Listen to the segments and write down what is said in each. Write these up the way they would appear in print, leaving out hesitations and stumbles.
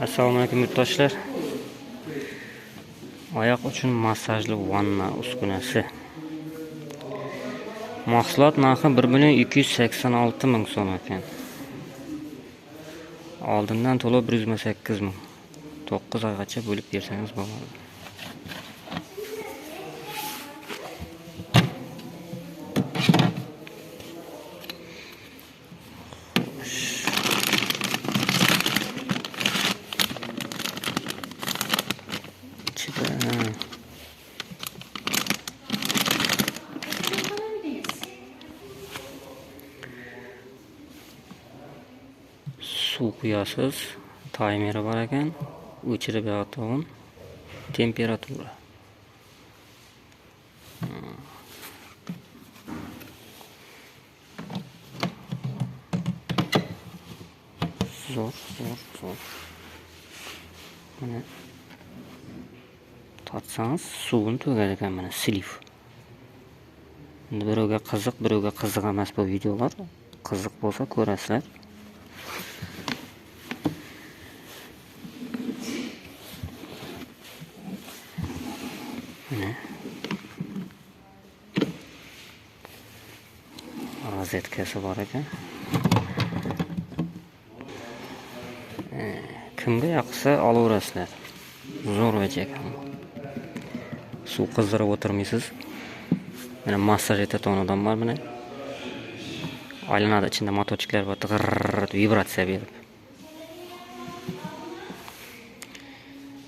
Assalomu alaykum yurtdoshlar. Oyoq uchun massajli vanna uskunasi. Mahsulot narxi 1 286 ming so'm ekan. Oldindan to'lov 128 ming. 9 oygacha bo'lib bersangiz bo'ladi. Suv quyasiz, taymeri bor ekan, o'chirib yoqadigan temperatura. Zo'r, zo'r, zo'r. Mana tortsangiz suvini to'kar ekan, mana slif. Endi birovga qiziq, birovga qiziq emas bu videolar. Qiziq bo'lsa ko'rasizlar. Mana rozetkasi bor ekan. Kimga yoqsa olaverasizlar. Zo'r vaja ekan bu. Suv qizdirib o'tirmaysiz. Mana massaj etadigan odam bor mana. Aylanadi, ichida motochiklar bor, g'irr vibratsiya berib.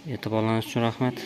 E'tiborlaringiz uchun rahmat.